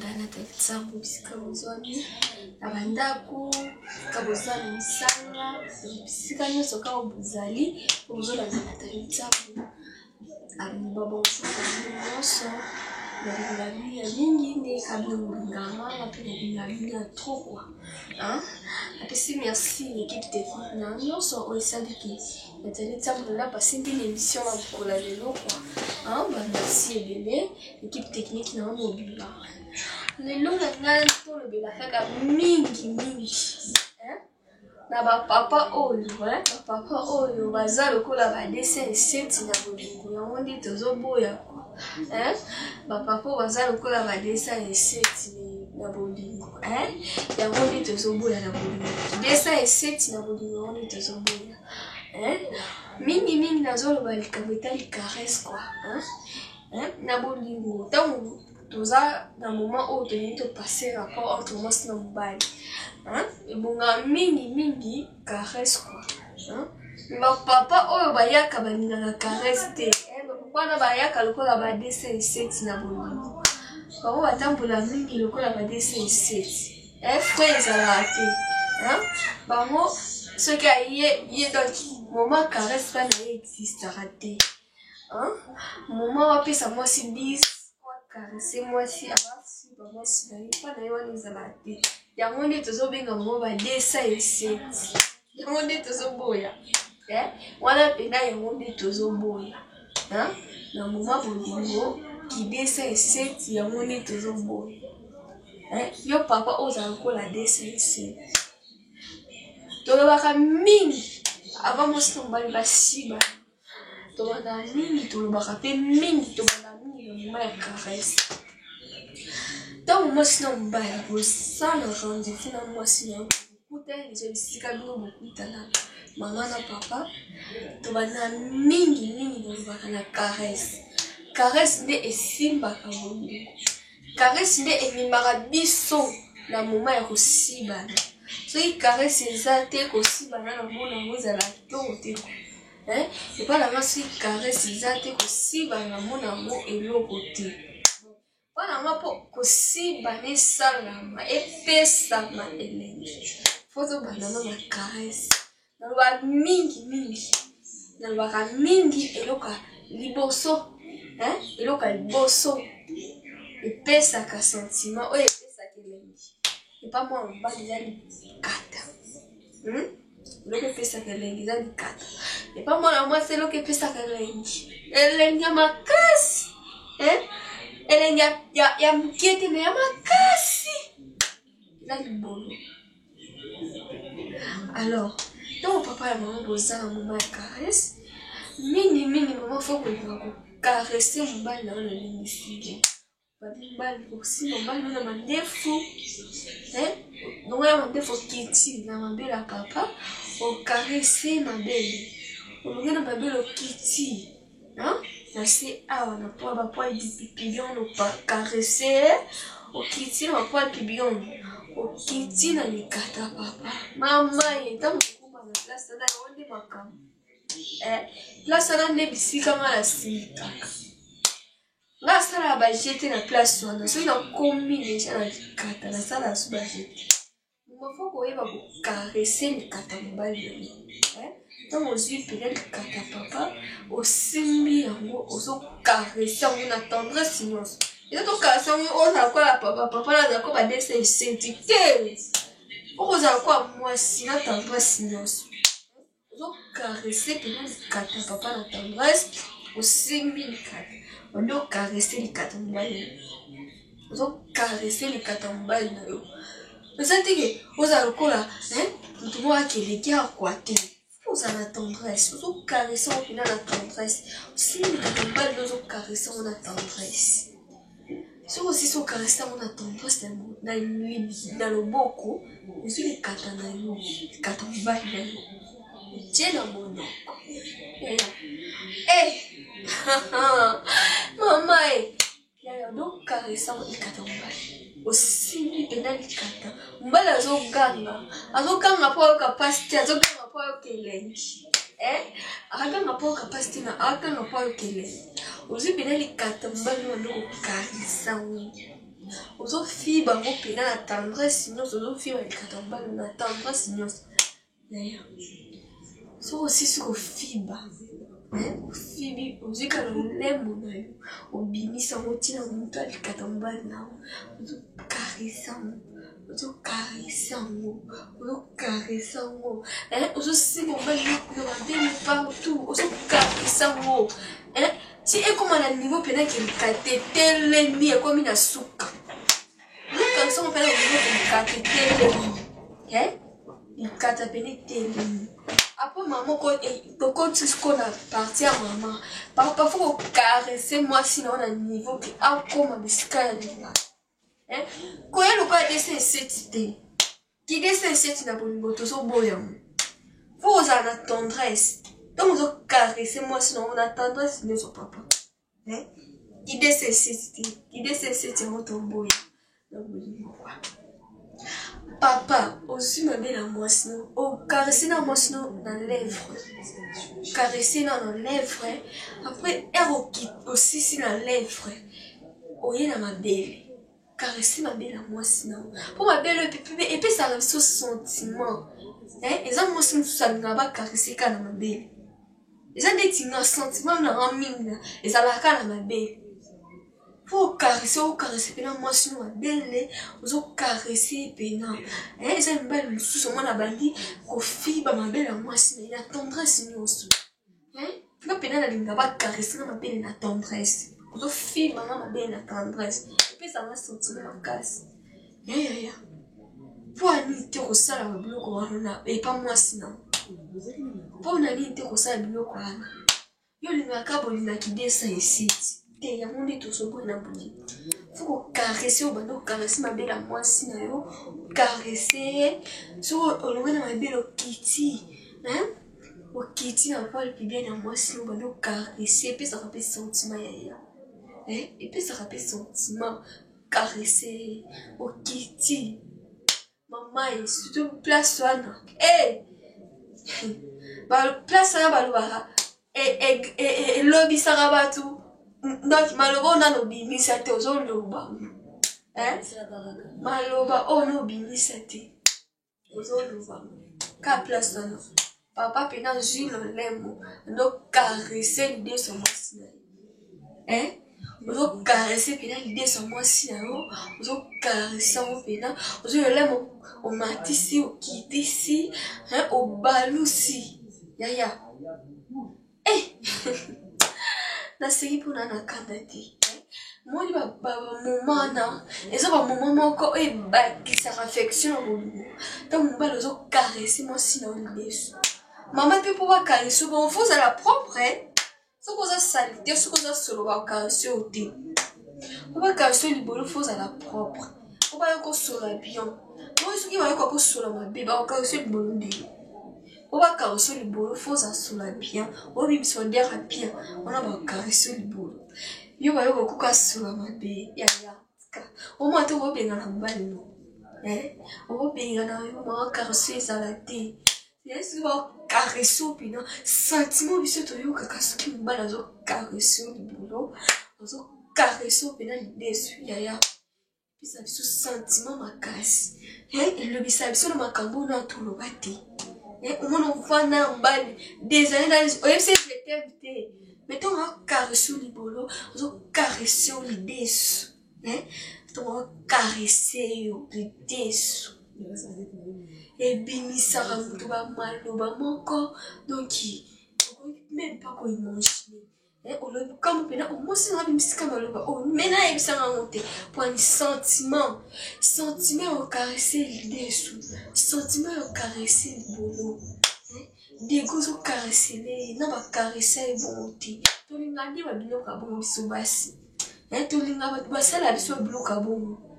bozolanda Nathalie Tsambo bisika bozwami na bandako, bisika boza na misala, bisika nyonso kaka bozali bozolanda Nathalie Tsambo. Ba bonjour na bino nyonso, nalinga bino ya mingi nde kaka bino bolingaka nga, nga mpe nalinga bino ya trop quoi. Hein? Napesi merci na equipe technique na nyonso oyo esali ke Nathalie Tsambo na pasimbi na émission na mokolo ya lelo quoi. Hein? Ba merci ebele équipe technique na mobimba. Lelo na ngai tolobela kaka mingi mingi. Hein? Na ba papa oyo, hein? Ba papa oyo baza lokola ba dessin eseti na bolingo yango nde tozoboya quoi. Hein? Ba papa oyo baza lokola ba dessin eseti na bolingo, hein? Yango nde tozoboya na bolingo. Dessin eseti na bolingo yango nde tozoboya. Hein? Mingi mingi nazoloba likambo etali caresse quoi. Hein? Hein? Na bolingo ntango toza na moment oyo tolingi topasse rapport entre mwasi na mobali, hein? Ebonga mingi mingi caresse quoi. Hein? Bapapa oyo bayaka balingaka caresse te, hein? Bapapa wana bayaka lokola ba dessin eseti na bolingo, bango batambola mingi lokola ba dessin eseti, hein? Frein ezalaka te, hein? Bango soki aye ye donc moment caresse mpa na ye existaka te, hein? Moment wapesa mwasi bis caresse mwasi abasiba mwasi na ye mpa na ye wana ezalaka te. Yango nde tozobenga bango ba dessin eseti, yango nde tozoboya, eh? Wana mpena yango nde tozoboya, hein? Na moma bolingo kidesa eseti yango nde tozoboya, eh? Yo papa oyo ozala lokola desa eseti, tolobaka mingi avant mwasi na mobali basiba, tobanda mingi, tolobaka mpe mingi, tobanda mingi na moma ya caresse. Ntango mwasi na mobali bosala rendez-vous na mwasi na yo, bokutani deja bisika bino bokutana mama na papa, tobanda mingi mingi bolobaka na caresse. Caresse nde esimbaka bolingo, caresse nde ememaka biso na moma ya kosibana. Soki caresse eza te, kosibana na mona yango ezala kitoko te. Epai na nga soki caresse eza te, kosibana na mona yango eloko te. Mpo na nga mpo kosibana esalama epesama elengi, fo tobanda no na caresse. Naloba mingi mingi, nalobaka mingi eloko ya liboso, hein? Eloko ya liboso epesaka sentiment oyo epesaka elengi epa mwana mobali eza likata, Eloko epesaka elengi eza likata. Epa mwana mwasi eloko epesaka elengi, elengi ya makasi, eh? Elengi ya, ya, ya moke te me ya makasi eza libolo. Alors ntango papa ya mama boza na moma ya caresse, mingi mingi mama fo kolinga kocaresse mobali na yo na ndenge esili mobali, kosimba mobali na mandefu, longo ya mandefu okiti na mabele ya papa, okarese mabele, olongi na mabele okiti na se awa na poa ba poil pubion, okarese okiti na ba poil pubion, okiti na likata papa mama ye. Ntango okoma na place wana, yango nde makambo, place wana nde bisika nga nasilikaka. Nga nasalaka ba jeu te na place wana, soki nakomi deja na likata nasalaka so ba jeu te. Mama fo koyeba kokarese likata mobali na yo, ntango ozwi mpena likata papa, osimbi yango, ozokarese yango na tendresse nyonso. Eza tokarese yango ozala kola papa, papa nazala ko badesa esenti te, okozala kola mwasi na tendresse nyonso, ozokarese mpena likata papa na tendresse, osimbi likata ondi okarese likata mobali na yo, ozokarese likata mobali na yo. Eza teke ozala lokola moto moko akeleki akwa te, ozala na tendresse, ozokarese yango mpena na tendresse, osimbi likata mobali na yo, ozokarese yango na tendresse. Soki osisi okarese yango na tendresse na loboko, ozwi likata na yo, likata mobali na yo, otie na monoko, eh mama e yaya, ozokarese yango likata mobali, osimbi mpena likata mobali, azoganga, azoganga mpo ayoka mpasi te, azoganga mpo ayoka elengi, akaganga mpo ayoka mpasi te, na akaganga mpo ayoka elengi. Ozwi mpena likata mobali oyo ando kokarisa yango. Ozofiba yango mpena na tendresse nyonso, ozofiba likata ya mobali na tendresse nyonso. Yaya, soki osisi kofiba, ofibi, ozwi kaka lolemo na yo, obimisi yango ntina moto ya likata mobali na yo, ozokarese yango, ozokarese yango, ozokarese yango, ozosimba mobali na mabele partout, ozokarese yango, ti ekoma na niveau mpena ke likata etelemi, ekomi na suka. Ozokarese yango mpena na niveau ke likata etelemi, likata pene etelemi. Apres mama moko tokoti sikoyo na partie ya mama. Papa faut kokarese mwasi na yo na niveau ke akoma bisika ya linga. Koya lokola dese eseti te. Ki dese eseti na bolingo tozoboya yango. Faut kozala na tendresse. Ntango ozokarese mwasi na yo na tendresse nyonso papa. Ki dese eseti te. Ki dese eseti yango toboya na bolingo kwa. Papa, ozwi mabe na mwasi no, okarese na mwasi no na lèvre. Karese na na lèvre, après heure osisi na lèvre, oye na mabele. Karese mabele ya mwasi na yo. Po mabele epesaka biso sentiment. Eza mwasi mosusu alingaka bakarese kaka na mabele. Eza neti nga sentiment na nga mingi ezalaka kaka na mabele. Po okarese, okarese pena mwasi no mabele, ozokarese pena. Eza mibali mosusu omona abandi kofiba mabele ya mwasi na ye na tendresse nyonso. Nga pena nalinga bakarese nga mabele na tendresse. Ozofiba nga mabele na tendresse. Epesa nga sentiment makasi. Yayaya. Po anini te kosala biloko wana epa mwasi na yo? Po na nini te kosala biloko wana? Yo olingaka bolinga kidesa esiti te, yango nde tozoboya na bolingo. Faut kokarese, obanda kokarese mabele ya mwasi na yo, karese ye. Soki olongwe na mabele okiti, okiti na poil pubien ya mwasi na yo, obanda kokarese, epesaka mpe sentiment ya ya, epesaka mpe sentiment. Karese ye, okiti mama ye, surtout place wana place wana balobaka elobisaka bato. Donc maloba oyo nano obimisa te, ozoloba maloba oyo nano obimisa te, ozoloba ka place wana. Papa pena azwi lolemo ndokarese lideso mwasi na ye, ozokarese pena lideso mwasi na yo, ozokarese yango pena, ozwi lolemo omatisi, okitisi, obalusi yaya. Naseki mpona na kanda te. Moni bamoma wana eza bamoma moko oyo ebakisaka affection na bolingo. Ntango mobali ozokarese mwasi na yo lideso, mama mpe mpo bakarese bongo fo ozala propre. Soki oza salite, soki oza solo, bakarese yo te. Po bakarese yo libolo, fo ozala propre, po bayoka osola bien. Oyo soki bayoka kosola mabe, bakokarese yo libolo ndenge? Po bakarese yo libolo, fo oza sola bien, obimisa odeur ya bien wana, bakarese yo libolo. Yo bayoka koka sola mabe, yaya, omwa te okobengana mobali no, okobengana yo mwa karese ezala te. Soki bakarese yo mpena, sentiment biso toyokaka soki mobali azokarese yo libolo, azokarese yo mpena lidesu, yaya, epesa biso sentiment makasi, elobisa biso na makambo oyo na toloba te. Omona ofanda na mobali des années, oyebisi je t'aime te, mais ntango akarese yo libolo, azokarese yo lidesu, ntango akarese yo lidesu, ebimisaka moto bamaloba moko, donc okoki même pas koimaginer. Olobi kambo mpena omosi na abimisika maloba oyo, me nayebisanga yango te. Poani sentiment, sentiment ya okarese lidesu, sentiment ya okarese libolo, dego ozokaresele na bakarese ye bongo te. Tolinga nde babiloko ya bongo, biso basi tolinga bato basala biso babiloko ya bongo.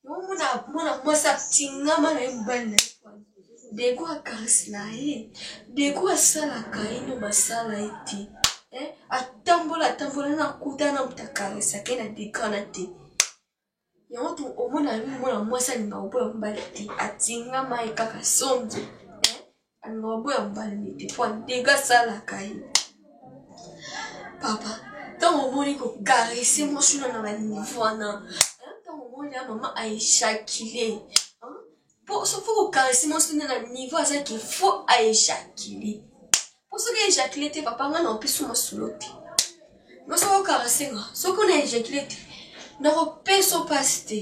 Omona mwana mwasi atingama na ye mobali na ye, dego akarese na ye, dego asalaka ye no basala ye te. Atambola atambola na kuta na moto akaresaka ye na degre wana te. Yango omona mingi mwana mwasi alinga koboya mobali te, atingama ye kaka sonzo, alinga koboya mobali te po dego asalaka ye. Papa, ntango omoni kokarese mwasi wana na baniveau wana, ntango omoni mpena mama aejakile po so fo kokarese mwasi nde na niveau azaki fo aejakile po soki ejakile te papa nga na opesi masolo te nga soki okarese nga soki ona ejakile te nakopesa mpasi te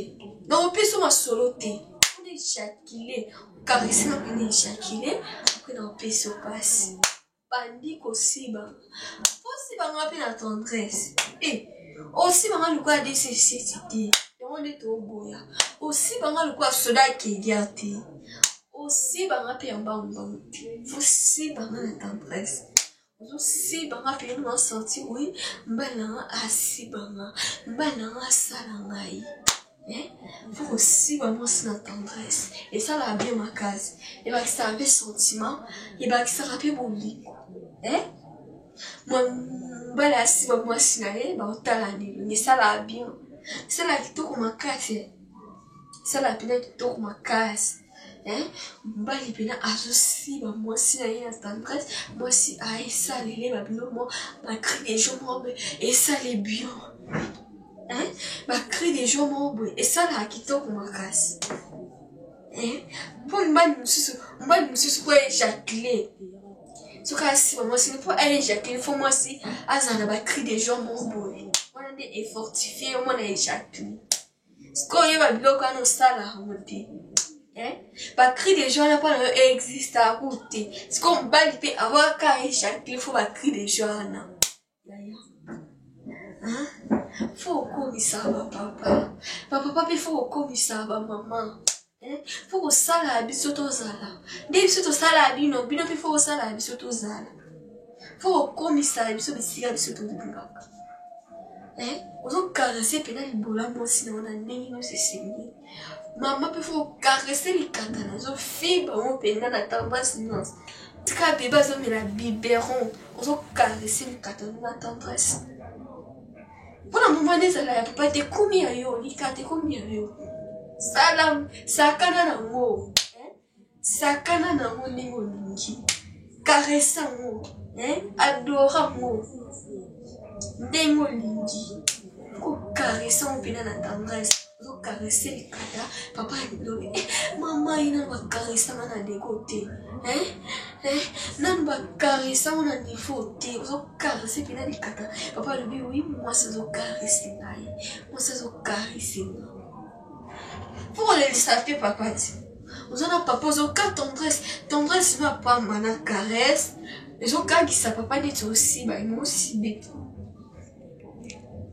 nakopesa masolo te ona ejakile okarese nga mpena ejakile apres nakopesa mpasi bandi kosiba osiba nga mpe na tendresse e eh, osiba nga lokola dcct te yango nde toboya osiba nga lokola soda kedia te osiba nga mpe ya mbangumbangu te osiba nga na tendresse ozosiba nga mpe nga senti wi mbali na nga asiba nga mbali na nga asala ngai Eh, faut kosiba mwasi na tendresse esalaka bien makasi ebakisaka mpe sentiment ebakisaka mpe bolingo eh? mobali asiba mwasi na ye baotala nini esalaka bien esalaka kitoko makasi eh. Esalaka mpena kitoko makasi eh? Mobali mpena azosiba mwasi na ye na tendresse, mwasi aesalele babilo mo bacri de jour moko boye esale bien eh? Bacri de jour moko boye esalaka kitoko makasi eh? Mpo mobali mosusu mobali mosusu mpo ejacule soki asiba mwasi mpo aejacule fo mwasi azala na bacri de jour moko boye wana nde efortifie yo mwana ejacule. Sikoyo oyeba biloko wana osala yango te eh? Ba cri de joie wana mpona yo existaka ku te. Sikoyo mobali mpe awaka ejacule fo ba cri de joie wana yaya fo okomisa bapapa bapapa mpe fo okomisa bamama eh? Fo kosala biso tozala nde biso tosala bino bino mpe fo kosala biso tozala fo kokomisa biso bisika biso tolingaka eh? Ozokarese mpena libola mwasi na wana ndenge nyonso esengi mama mpe fo kokarese likata na ozofiba yango mpenza na tendresse nyonso tika bebe azomela biberon ozokarese likata na tendresse mpona moma nde ezala ya papa te ekomi ya yo likata ekomi ya yo sala sakana nango eh? Sakana nango ndenge olingi karese yango eh? Adora yango ndenge olingi kokarese yango mpena na tendresse ozokarese likata papa alobi eh, mama ye nanu bakaresanga na deko te eh? Eh, nanu bakaresanga na niveau te ozokarese mpena likata papa alobi wi mwasi azokarese ngai mwasi azokarese ngai mpo kolelisa te papa ti oza na papa ozoka tendresse tendresse no apamba na caresse ezokangisa papa neti osiba emosibe te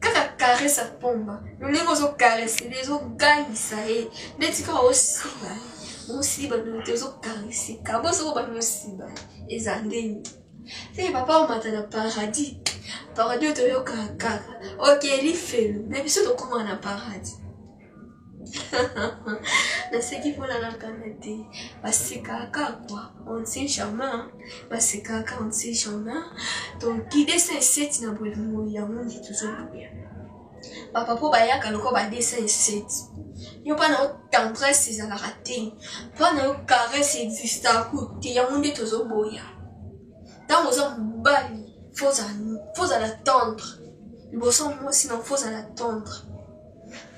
kaka caresse apomba lolenge ozokarese nde ezogangisa ye neti kaka osiba ye osiba no te ozokarese kabo soko bani osiba ye eza ndenge te papa omata na paradis paradis oyo toyokaka kaka oke lifelo me biso tokóma na paradis naseki mpona nakana te basekaka kua on ne sait jamais basekaka on ne sait jamais donc guide 57 na bolingo yango nde tozoboya bapapa mpo bayaka lokola ba 207 yo mpa na yo tendresse ezalaka te mpa na yo caresse existaka te yango nde tozoboya ntango oza mobali fozala tendre liboso mwasi na fozala tendre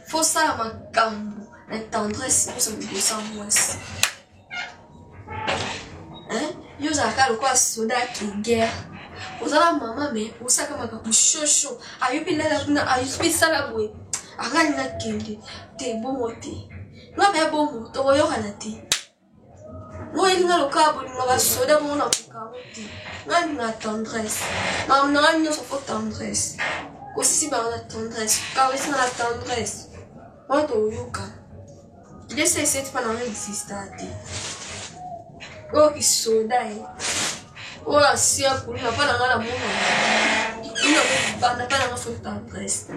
fosala makambo na tendresse nyonso liboso ya mwasi yo ozalaka lokola soda ke guerre oza na mama me osaka makambo shosho ayo mpe lala kuna ayo mpe sala boye akani nakende te bongo te nga mpe bongo tokoyokana te ngo elinga lokola bolingo basoda bongo na kokango te nga linga tendresse makambo na nga nyonso fo tendresse kosibaka na tendresse karisanga na tendresse wana toyokana 207 mpa nanga exista te oyo kisoda ye oyo asia kuluna mpa nanga na mona ina libanda mpa nanga fo tendresse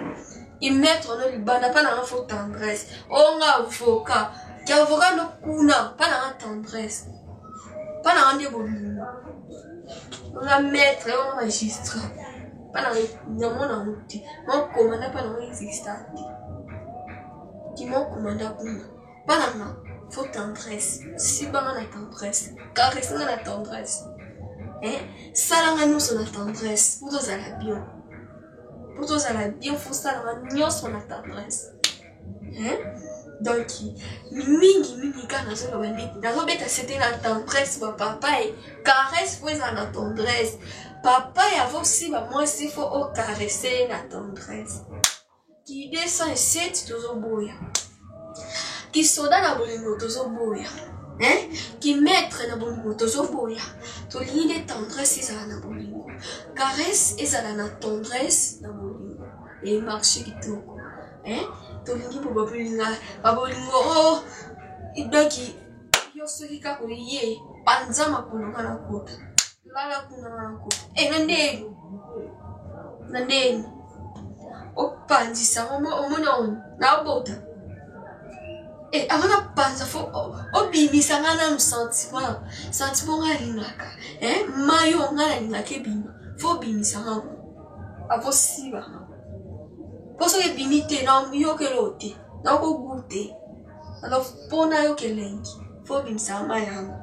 imettre no libanda mpa nanga fo tendresse oyo nga avocat ki avocat no kuna mpa nanga tendresse mpa nanga nde bolingo nga maître oyo nga magistrat mpa nanga namona yango te mokomanda mpa nanga exista te Kimo komanda kuna bana nga faut tendresse simba nga na tendresse caresse nga na tendresse eh? Sala nga nyonso na tendresse po tozala bien po tozala bien fo sala nga nyonso na tendresse eh? Donc mingi mingi kaka nazoloba nde nazobeta sete na tendresse ba papa e caresse fo ezala na tendresse. Papa ya vo siba mwasi fo o caresse ye na tendresse. Ki 207 tozoboya. Ki soda na bolingo tozoboya. Hein? Ki maître na bolingo tozoboya. Tolingi nde tendresse ezala na bolingo. Caresse ezala na tendresse na bolingo. E marche kitoko. Hein? Tolingi bo babolinga babolingo oh donc yo soki kaka oye panza makolo nga na kota lala kuna nga na kota e na ndeni na ndeni opanzisa omona ono naobota e avant napanza fo obimisa nga nanu sentiment sentiment nga alingaka mayo nga nalingaka ebima fo obimisa nga avosiba mpo soki ebimi te nayokela oyo te nakogu te alors mpo nayoka elengi fo obimisa mai yango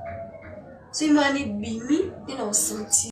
soki mai wana ebimi nde na osentir.